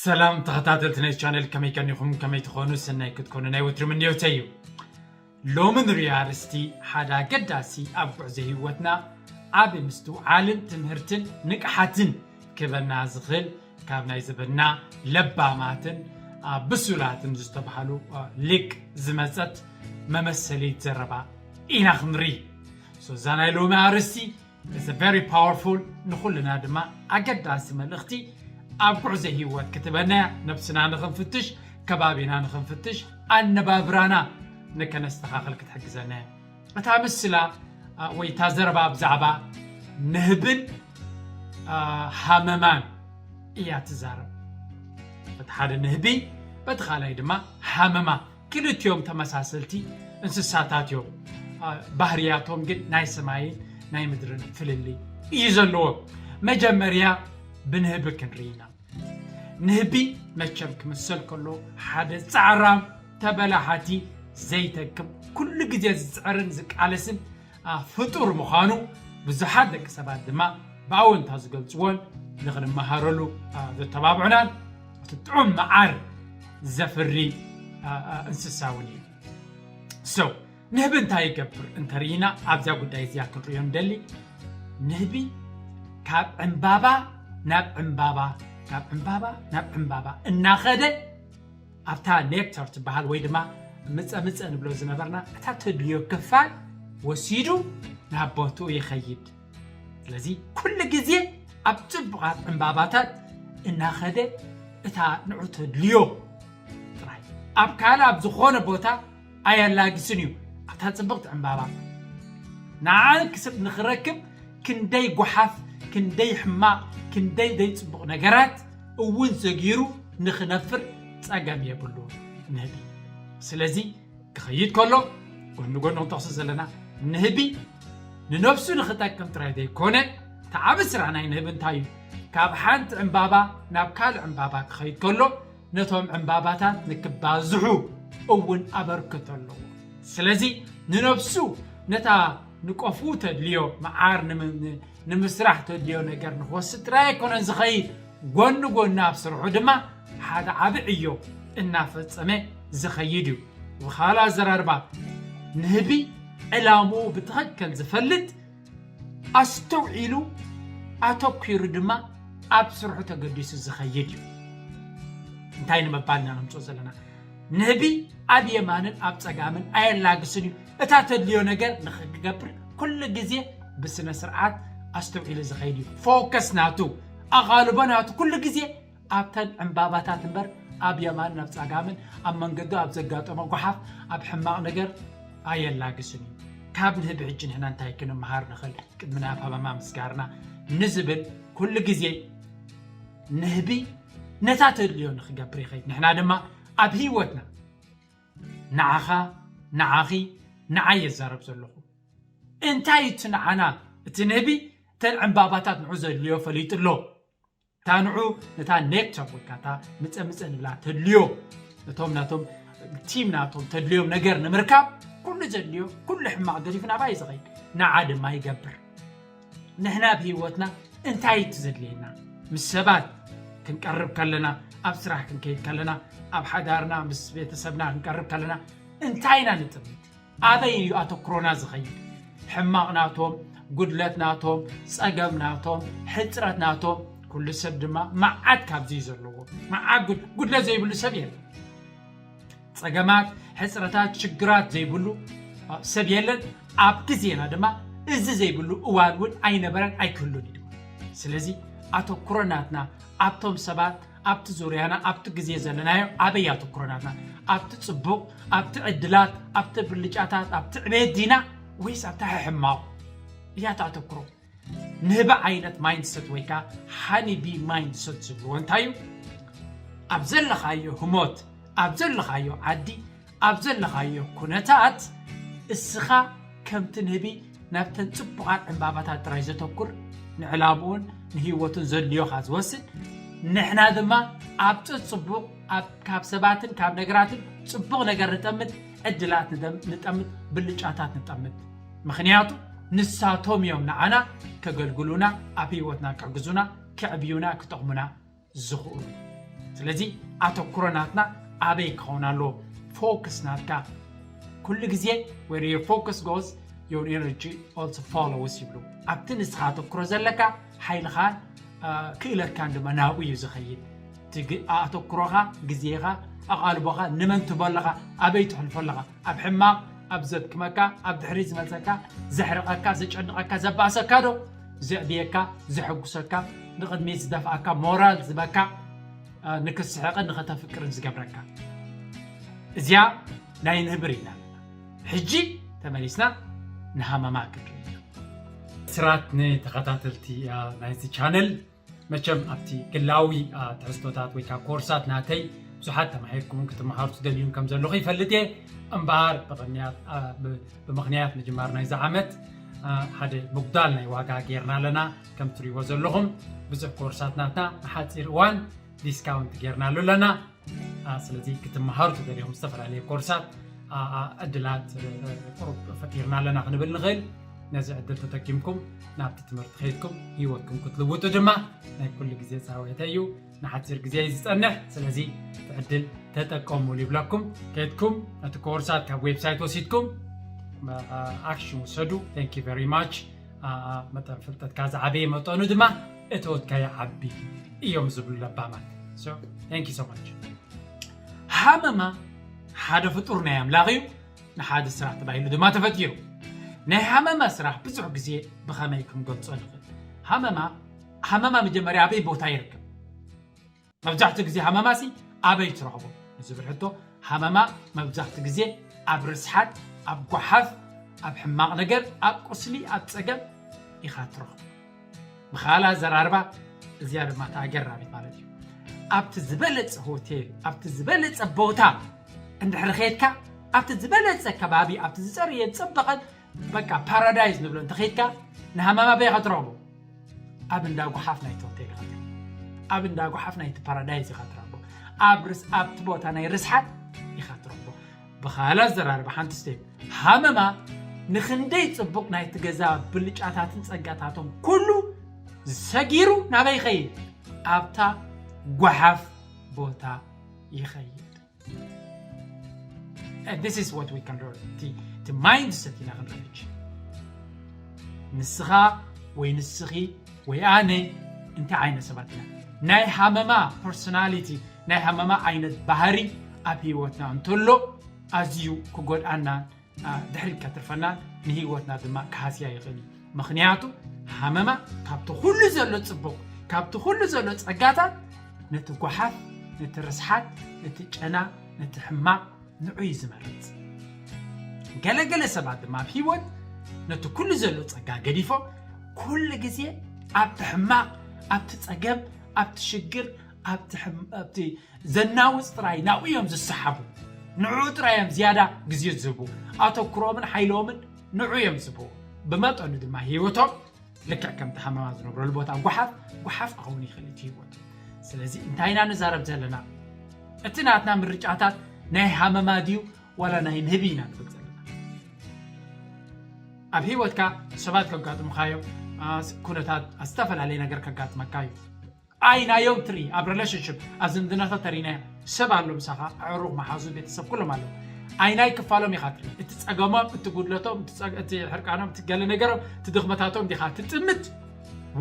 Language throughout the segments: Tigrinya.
ሰላም ተኸታተልቲ ናይ ቻነል፣ ከመይ ቀኒኹም? ከመይ ትኾኑ? ሰናይ ክትኮኑ ናይ ወትሩ ምንዮተይ እዩ። ሎሚ ንሪኦ ኣርእስቲ ሓደ ኣገዳሲ ኣብ ጉዕዞ ህይወትና ዓቢ ምስትውዓልን ትምህርትን ንቕሓትን ክህበና ዝኽእል ካብ ናይ ዘበንና ለባማትን፣ አ፣ ብሱላትን ዝተባህሉ፣ አ፣ ሊቅ ዝመጸት መመሰሊት ዘረባ ኢና ክንርኢ። So እዛ ናይ ሎሚ ኣርእስቲ is a very powerful፣ ንኹልና ድማ ኣገዳሲ መልእኽቲ ኣብ ጉዕዞ ህይወት ክትበና እያ። ነብስና ንኽንፍትሽ፣ ከባቢና ንኽንፍትሽ፣ ኣነባብራና ንከነስተኻኽል ክትሕግዘና እያ። እታ ምስላ፣ አ፣ ወይ እታ ዘረባ ብዛዕባ ንህብን፣ አ፣ ሃመማን እያ ትዛረብ። በቲ ሓደ ንህቢ፣ በቲ ካልኣይ ድማ ሃመማ። ክልቲኦም ተመሳሰልቲ እንስሳታት እዮም። አ፣ ባህርያቶም ግን ናይ ሰማይን ናይ ምድርን ፍልልይ እዩ ዘለዎም። መጀመርያ ብንህቢ ክንርኢ ኢና። ንህቢ መቸም ክምሰል ከሎ ሓደ ጻዕራም፣ ተበላሓቲ፣ ዘይተክም፣ ኩሉ ግዜ ዝጽዕርን ዝቃለስን፣ አ፣ ፍጡር ምዃኑ ብዙሓት ደቂ ሰባት ድማ ብኣወንታ ዝገልጽዎን ንኽንመሃረሉ፣ አ፣ ዘተባብዑናን እቲ ጥዑም መዓር ዘፍሪ፣ አ፣ አ፣ እንስሳ እውን እዩ። So ንህቢ እንታይ ይገብር እንተርኢና ኣብዛ ጉዳይ እዚኣ ክንርእዮ ንደሊ። ንህቢ ካብ ዕምባባ ናብ ዕምባባ፣ ካብ ዕምባባ ናብ ዕምባባ እናኸደ ኣብታ ኔክተር ትበሃል ወይ ድማ ምጸ ምጸ ንብሎ ዝነበርና እታ ተድልዮ ክፋል ወሲዱ ናብ ቦትኡ ይኸይድ። ስለዚ ኩሉ ግዜ ኣብ ጽቡቓት ዕምባባታት እናኸደ እታ ንዑ ተድልዮ ጥራይ፣ ኣብ ካልእ ኣብ ዝኾነ ቦታ ኣየላግስን እዩ። ኣብታ ጽብቕቲ ዕምባባ ንዓን ክስብ ንኽረክብ ክንደይ ጓሓፍ፣ ክንደይ ሕማቕ፣ ክንደይ ዘይጽቡቕ ነገራት እውን ዘጊሩ ንኽነፍር ጸገም የብሉ ንህቢ። ስለዚ ክኸይድ ከሎ ጎኒ ጎኒ ክንጠቕሶ ዘለና ንህቢ ንነብሱ ንኽጠቅም ጥራይ ዘይኮነ፣ እቲ ዓቢ ስራሕ ናይ ንህቢ እንታይ እዩ? ካብ ሓንቲ ዕምባባ ናብ ካልእ ዕምባባ ክኸይድ ከሎ ነቶም ዕምባባታት ንክባዝሑ እውን ኣበርክቶ ኣለዎ። ስለዚ ንነብሱ ነታ ንቆፉ ተድልዮ መዓር ንም-፣ ን-፣ ንምስራሕ ተድልዮ ነገር ንክወስድ ጥራይ ኣይኮነን ዝኸይድ፣ ጎኒ ጎኒ ኣብ ስርሑ ድማ ሓደ ዓቢ ዕዮ እናፈጸመ ዝኸይድ እዩ። ብኻልእ ኣዘራርባ ንህቢ ዕላምኡ ብትኽክል ዝፈልጥ፣ ኣስተውዒሉ ኣተኲሩ ድማ ኣብ ስርሑ ተገዲሱ ዝኸይድ እዩ። እንታይ ንምባል ኢና ነምጽኦ ዘለና? ንህቢ ኣብ የማንን ኣብ ጸጋምን ኣየላግስን እዩ። እታ ተድልዮ ነገር ንኽገብር ኩሉ ግዜ ብስነ ስርዓት ኣስተውዒሉ ዝኸይድ እዩ። ፎከስ ናቱ፣ ኣቓልቦ ናቱ ኩሉ ግዜ ኣብተን ዕምባባታት እምበር ኣብ የማንን ኣብ ጸጋምን ኣብ መንገዱ ኣብ ዘጋጠሞ ጓሓፍ ኣብ ሕማቕ ነገር ኣየላግስን እዩ። ካብ ንህቢ ሕጂ ንሕና እንታይ ክንመሃር ንኽእል? ቅድሚ ናይ ኣፋመማ ምስጋርና ንዝብል ኩሉ ግዜ ንህቢ ነታ ተድልዮ ንኽገብር ይኸይድ። ንሕና ድማ ኣብ ህይወትና ንዓኻ፣ ንዓኺ፣ ንዓይ የዛረብ ዘለኹ። እንታይ እቲ ንዓና? እቲ ንህቢ እተን ዕምባባታት ንዑ ዘድልዮ ፈሊጡ ኣሎ። እታ ንዑ ነታ ኔክተር ወይ ከዓ እታ ምጸ ምጸ ንብላ ተድልዮ፣ ነቶም ናቶም ቲም ናቶም ተድልዮም ነገር ንምርካብ ኩሉ ዘድልዮ፣ ኩሉ ሕማቕ ገዲፉ ናባይ ዝኸይድ፣ ንዓ ድማ ይገብር። ንሕና ኣብ ህይወትና እንታይ እዩ እቲ ዘድልየና? ምስ ሰባት ክንቀርብ ከለና፣ ኣብ ስራሕ ክንከይድ ከለና፣ ኣብ ሓዳርና ምስ ቤተሰብና ክንቀርብ ከለና እንታይ ኢና ንጥምት? ኣበይ እዩ ኣተኩሮና ዝኸይድ? ሕማቕ ናቶም፣ ጉድለት ናቶም፣ ጸገም ናቶም፣ ሕጽረት ናቶም። ኩሉ ሰብ ድማ መዓት ካብዚ እዩ ዘለዎ። መዓት ጉድ-፣ ጉድለት ዘይብሉ ሰብ የለን። ጸገማት፣ ሕጽረታት፣ ሽግራት ዘይብሉ፣ አ፣ ሰብ የለን። ኣብ ግዜና ድማ እዚ ዘይብሉ እዋን እውን ኣይነበረን ኣይክህሉን እዩ ድማ። ስለዚ ኣተኩሮ ናትና ኣብቶም ሰባት፣ ኣብቲ ዙርያና፣ ኣብቲ ግዜ ዘለናዮ ኣበይ ኣተኩሮ ናትና? ኣብቲ ጽቡቕ፣ ኣብቲ ዕድላት፣ ኣብቲ ብልጫታት፣ ኣብቲ ዕቤት ዲና ወይስ ኣብቲ ሕማቕ እያ እቲ ኣተኩሮ? ንህቢ ዓይነት ማይንድሰት ወይ ከኣ ሃኒቢ ማይንድሰት ዝብልዎ እንታይ እዩ? ኣብ ዘለኻዮ ህሞት፣ ኣብ ዘለኻዮ ዓዲ፣ ኣብ ዘለኻዮ ኩነታት እስኻ ከምቲ ንህቢ ናብተን ጽቡቓት ዕምባባታት ጥራይ ዘተኩር፣ ንዕላምኡን ንህይወቱን ዘድልዮኻ ዝወስድ፣ ንሕና ድማ ኣብ ጽ-፣ ጽቡቕ፣ ኣብ፣ ካብ ሰባትን ካብ ነገራትን ጽቡቕ ነገር ንጠምት፣ ዕድላት ንደም-፣ ንጠምት፣ ብልጫታት ንጠምት። ምኽንያቱ ንሳቶም እዮም ንዓና ከገልግሉና፣ ኣብ ህይወትና ክሕግዙና፣ ከዕብዩና፣ ክጠቕሙና ዝኽእሉ። ስለዚ ኣተኩሮ ናትና ኣበይ ክኸውን ኣለዎ? ፎክስ ናትካ ኩሉ ግዜ where your focus goes, your energy also follows ይብሉ። ኣብቲ ንስኻ ኣተኩሮ ዘለካ ሓይልኻን ክእለትካን ድማ ናብኡ እዩ ዝኸይድ። ኣተኩሮኻ፣ ግዜኻ፣ ኣቓልቦኻ ንመን ትቦ ኣለኻ? ኣበይ ትሕልፎ ኣለኻ? ኣብ ሕማቕ፣ ኣብ ዘድክመካ፣ ኣብ ድሕሪት ዝመልሰካ፣ ዘሕርቐካ፣ ዘጨንቐካ፣ ዘባእሰካ ዶ? ዘዕብየካ፣ ዘሐጉሰካ፣ ንቕድሚት ዝደፍኣካ፣ ሞራል ዝበካ፣ ንክትስሕቕን ንኸተፍቅርን ዝገብረካ። እዚኣ ናይ ንህብር ኢና። ሕጂ ተመሊስና ንሃመማ ክንርኢ። ስራት ንተኸታተልቲ ናይዚ ቻነል፣ መቸም ኣብቲ ግላዊ ትሕዝቶታት ወይ ከዓ ኮርሳት ናተይ ብዙሓት ተማሂርኩም ክትመሃሩ ትደልዩን ከም ዘለኹ ይፈልጥ እየ። እምበኣር ብቕንያት ብምኽንያት ምጅማር ናይዚ ዓመት ሓደ ምጉዳል ናይ ዋጋ ጌርና ኣለና። ከም ትሪእዎ ዘለኹም ብዙሕ ኮርሳት ናትና ንሓፂር እዋን ዲስካውንት ጌርናሉ ኣለና። ስለዚ ክትመሃሩ ትደልዮም ዝተፈላለዩ ኮርሳት ዕድላት ቁሩብ ፈጢርና ኣለና ክንብል ንኽእል። ነዚ ዕድል ተጠቂምኩም ናብቲ ትምህርቲ ከይድኩም ህይወትኩም ክትልውጡ ድማ ናይ ኩሉ ግዜ ፃወተ እዩ። ንሓፂር ግዜ እዩ ዝፀንሕ። ስለዚ እቲ ዕድል ተጠቀሙሉ ይብለኩም። ከይድኩም ነቲ ኮርሳት ካብ ዌብሳይት ወሲድኩም ኣክሽን ውሰዱ። Thank you very much። መጠን ፍልጠትካ ዝዓበየ መጠኑ ድማ እቶትካ ይዓቢ እዮም ዝብሉ ለባማት። Thank you so much። ሃመማ ሓደ ፍጡር ናይ ኣምላኽ እዩ። ንሓደ ስራሕ ተባሂሉ ድማ ተፈጢሩ። ናይ ሃመማ ስራሕ ብዙሕ ግዜ ብኸመይ ክንገልጾ ንኽእል? ሃመማ ሃመማ መጀመርያ ኣበይ ቦታ ይርከብ? መብዛሕትኡ ግዜ ሃመማሲ ኣበይ ትረኽቦ ንዝብል ሕቶ፣ ሃመማ መብዛሕትኡ ግዜ ኣብ ርስሓት፣ ኣብ ጓሓፍ፣ ኣብ ሕማቕ ነገር፣ ኣብ ቁስሊ፣ ኣብ ጸገም ኢኻ ትረኽቦ። ብኻልእ ኣዘራርባ፣ እዚኣ ድማ እታ ኣገራሚት ማለት እዩ። ኣብቲ ዝበለጸ ሆቴል፣ ኣብቲ ዝበለጸ ቦታ እንድሕር ኸይድካ፣ ኣብቲ ዝበለጸ ከባቢ፣ ኣብቲ ዝጸረየን ዝጸበቐን በቃ ፓራዳይዝ ንብሎ እንተኸይድካ፣ ንሃመማ ኣበይ ኢኻ ትረኽቦ? ኣብ እንዳ ጓሓፍ ናይቲ ሆቴል ኢኻ ትረኽቦ። ኣብ እንዳ ጓሓፍ ናይቲ ፓራዳይዝ ኢኻ ትረኽቦ። ኣብ ርስ ኣብቲ ቦታ ናይ ርስሓት ኢኻ ትረኽቦ። ብኻልእ ኣዘራርባ ሓንቲ ስቴፕ፣ ሃመማ ንኽንደይ ጽቡቕ ናይቲ ገዛ ብልጫታትን ጸጋታቶም ኩሉ ሰጊሩ ናበይ ይኸይድ? ኣብታ ጓሓፍ ቦታ ይኸይድ። And this is what we can learn. እቲ ማይንድሰት ኢና ክንርኢ። ንስኻ ወይ ንስኺ ወይ ኣነ እንታይ ዓይነት ሰባት ኢና? ናይ ሃመማ ፐርሶናሊቲ፣ ናይ ሃመማ ዓይነት ባህሪ ኣብ ህይወትና እንተሎ ኣዝዩ ክጎድኣናን ድሕሪት ከትርፈናን ንህይወትና ድማ ክሃስያ ይኽእል እዩ። ምኽንያቱ ሃመማ ካብቲ ኩሉ ዘሎ ጽቡቕ፣ ካብቲ ኩሉ ዘሎ ጸጋታት ነቲ ጓሓፍ፣ ነቲ ርስሓት፣ ነቲ ጨና፣ ነቲ ሕማቕ ንዑ እዩ ዝመርጽ። ገለገለ ሰባት ድማ ኣብ ህይወት ነቲ ኩሉ ዘሎ ጸጋ ገዲፎም ኩሉ ግዜ ኣብቲ ሕማቕ፣ ኣብቲ ጸገም፣ ኣብቲ ሽግር፣ ኣብቲ ዘናውጽ ጥራይ ናብኡ እዮም ዝሰሓቡ። ንዕኡ ጥራይ እዮም ዝያዳ ግዜ ዝህቡ። ኣተኩሮምን ሓይሎምን ንዕኡ እዮም ዝህቡ። ብመጠኑ ድማ ህይወቶም ልክዕ ከምቲ ሃመማ ዝነብረሉ ቦታ ጓሓፍ ጓሓፍ ክኸውን ይኽእል እቲ ህይወት። ስለዚ እንታይ ኢና ንዛረብ ዘለና? እቲ ናትና ምርጫታት ናይ ሃመማ ድዩ ዋላ ናይ ንህቢ ኢና ንብል ዘለና? ኣብ ህይወትካ ሰባት ከጋጥሙኻ እዮም። ኩነታት ዝተፈላለየ ነገር ከጋጥመካ እዩ። ኣይናዮም ትርኢ ኣብ ሪሌሽንሽፕ ኣብ ዝምድናታት ተሪናዮ ሰብ ኣሎ ምሳኻ ኣዕሩኽ መሓዙ ቤተሰብ ኩሎም ኣለዉ። ኣይናይ ክፋሎም ኢኻ ትርኢ። እቲ ጸገሞም፣ እቲ ጉድለቶም፣ እቲ ሕርቃኖም፣ እቲ ገለ ነገሮም፣ እቲ ድኽመታቶም ዲኻ ትጥምት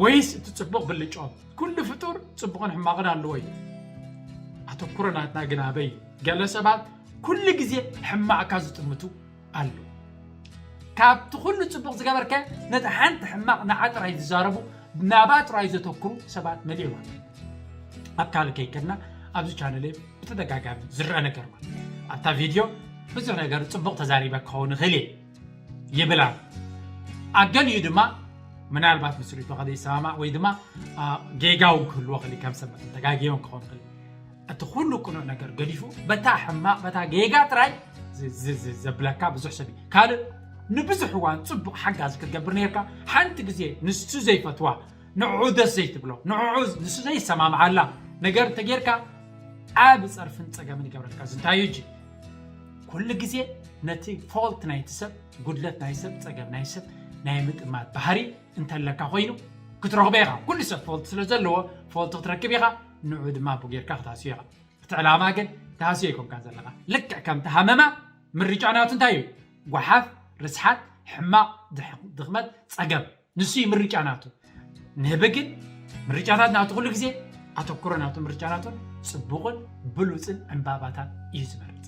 ወይስ እቲ ጽቡቕ ብልጭኦም? ኩሉ ፍጡር ጽቡቕን ሕማቕን ኣለዎ እዩ። ኣተኩሮ ናትና ግን ኣበይ እዩ? ገለ ሰባት ኩሉ ግዜ ሕማቕካ ዝጥምቱ ኣሎ። ካብቲ ኩሉ ጽቡቕ ዝገበርከ ነቲ ሓንቲ ሕማቕ ንዓ ጥራይ ዝዛረቡ ናባ ጥራይ ዘተኩሩ ሰባት መሊኦም ኣለዉ። ኣብ ካልእ ከይከድና ኣብዚ ቻነለይ ብተደጋጋሚ ዝረአ ነገር ማለት ኣብታ ቪድዮ ብዙሕ ነገር ጽቡቕ ተዛሪበ ክኸውን ይኽእል እየ ይብል ኣሎ። ኣብ ገሊኡ ድማ ምናልባት ምስ ርእይቶኻ ዘይሰማማዕ ወይ ድማ ጌጋ እውን ክህልዎ ክእል ከም ሰብ መጠን ተጋግየ እውን ክኸውን ይኽእል። እቲ ኩሉ ቅኑዕ ነገር ገዲፉ በታ ሕማቕ በታ ጌጋ ጥራይ ዘብለካ ብዙሕ ሰብ እዩ። ካልእ ንብዙሕ እዋን ጽቡቕ ሓጋዚ ክትገብር ነርካ ሓንቲ ግዜ ንሱ ዘይፈትዋ ንዕኡ ደስ ዘይትብሎ ንዕኡ ንሱ ዘይሰማምዓላ ነገር እንተጌርካ ዓቢ ጸርፍን ጸገምን ይገብረልካ። እዚ እንታይ እዩ እጂ? ኩሉ ግዜ ነቲ ፎልት ናይቲ ሰብ፣ ጉድለት ናይ ሰብ፣ ጸገም ናይ ሰብ ናይ ምጥማት ባህሪ እንተለካ ኮይኑ ክትረኽቦ ኢኻ። ኩሉ ሰብ ፎልት ስለ ዘለዎ ፎልት ክትረክብ ኢኻ። ንዑ ድማ ቡ ጌርካ ክትሃስዮ ኢኻ። እቲ ዕላማ ግን ትሃስዮ ኣይኮንካን ዘለኻ። ልክዕ ከምቲ ሃመማ ምርጫ ናቱ እንታይ እዩ? ጓሓፍ፣ ርስሓት፣ ሕማቕ፣ ድሕ- ድኽመት፣ ጸገም፣ ንሱ እዩ ምርጫ ናቱ። ንህቢ ግን ምርጫታት ናቱ ኩሉ ግዜ ኣተኩሮ ናቱ ምርጫ ናቱን ጽቡቕን ብሉጽን ዕምባባታት እዩ ዝመርጽ።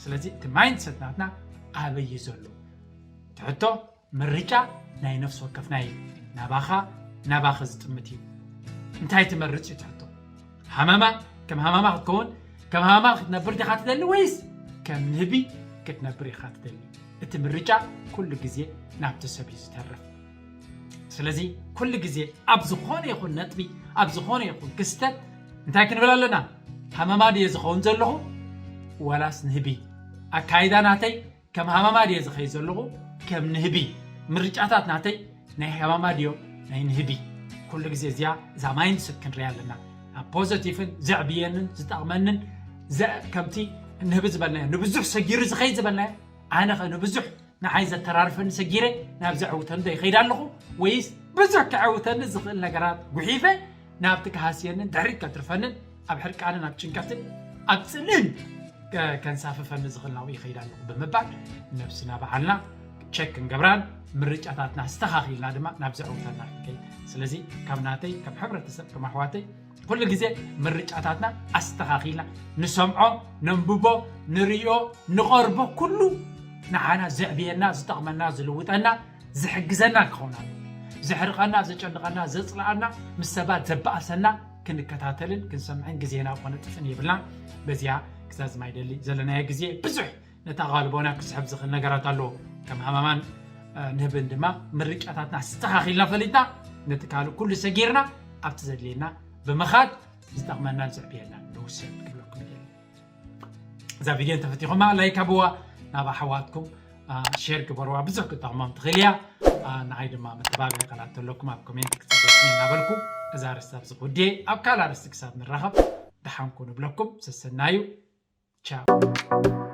ስለዚ እቲ ማይንድሰት ናትና ኣበይ እዩ ዘሎ? ትሕቶ ምርጫ ናይ ነፍሲ ወከፍና እዩ። ናባኻ ናባኺ ዝጥምት እዩ። እንታይ ትመርጽ እዩ ትሕቶ። ሃመማ ከም ሃመማ ክትከውን ከም ሃመማ ክትነብር ዲኻ ትደሊ ወይስ ከም ንህቢ ክትነብር ኢኻ ትደሊ? እቲ ምርጫ ኩሉ ግዜ ናብቲ ሰብ እዩ ዝተርፍ። ስለዚ ኩሉ ግዜ ኣብ ዝኾነ ይኹን ነጥቢ ኣብ ዝኾነ ይኹን ክስተት እንታይ ክንብል ኣለና? ሃመማ ድየ ዝኸውን ዘለኹ ዋላስ ንህቢ? ኣካይዳ ናተይ ከም ሃመማ ድየ ዝኸይድ ዘለኹ ከም ንህቢ? ምርጫታት ናተይ ናይ ሃመማ ድዮም ናይ ንህቢ? ኩሉ ግዜ እዚኣ እዛ ማይንድሰት ክንሪኣ ኣለና። ኣብ ፖዘቲቭን ዘዕብየንን ዝጠቕመንን ዘ- ከምቲ ንህቢ ዝበልናዮ ንብዙሕ ሰጊሩ ዝኸይድ ዝበልናዮ ኣነ ኸ ንብዙሕ ንዓይ ዘተራርፈኒ ሰጊረ ናብ ዘዕውተኒ ዶ ይኸይድ ኣለኹ ወይስ ብዙሕ ከዕውተኒ ዝኽእል ነገራት ጉሒፈ ናብቲ ክሃስየንን ድሕሪት ከትርፈንን ኣብ ሕርቃንን ኣብ ጭንቀትን ኣብ ጽልእን ከ- ከንሳፍፈኒ ዝኽእል ናብኡ ይኸይድ ኣለኹ ብምባል ነብስና ባዕልና ቸክ ክንገብራን ምርጫታትና ኣስተኻኺልና ድማ ናብ ዘዕውተና ክንከይድ። ስለዚ ካብ ናተይ ከም ሕብረተሰብ ከም ኣሕዋተይ ኩሉ ግዜ ምርጫታትና ኣስተኻኺልና ንሰምዖ፣ ነንብቦ፣ ንርእዮ፣ ንቐርቦ ኩሉ ንዓና ዘዕብየና፣ ዝጠቕመና፣ ዝልውጠና፣ ዝሕግዘና ክኸውን ኣለዎ። ዘሕርቐና፣ ዘጨንቐና፣ ዘጽልኣና፣ ምስ ሰባት ዘባእሰና ክንከታተልን ክንሰምዕን ግዜና ኮነ ጥፍን የብልና። በዚኣ ክዛዝማ ይደሊ ዘለናዮ ግዜ ብዙሕ ነታ ቓልቦና ክስሕብ ዝኽእል ነገራት ኣለዎ። ከም ሃመማን ንህብን ድማ ምርጫታትና ኣስተኻኺልና ፈሊጥና ነቲ ካልእ ኩሉ ሰጊርና ኣብቲ ዘድልየና ብምኻድ ዝጠቕመናን ዘዕብየናን ንውሰድ ክብለኩም ይደሊ። እዛ ቪድዮ እንተፈቲኹማ ላይክ ሃብዋ፣ ናብ ኣሕዋትኩም ሼር ግበርዋ፣ ብዙሕ ክጠቕሞም ትኽእል እያ። ንዓይ ድማ መተባብዒ ቃላት ተለኩም ኣብ ኮሜንት ክትጽበስኒ እናበልኩ እዛ ኣርእስቲ ኣብዚ ክውድየ፣ ኣብ ካልእ ኣርእስቲ ክሳብ ንራኸብ ደሓንኩ ንብለኩም። ሰሰናዩ። ቻው።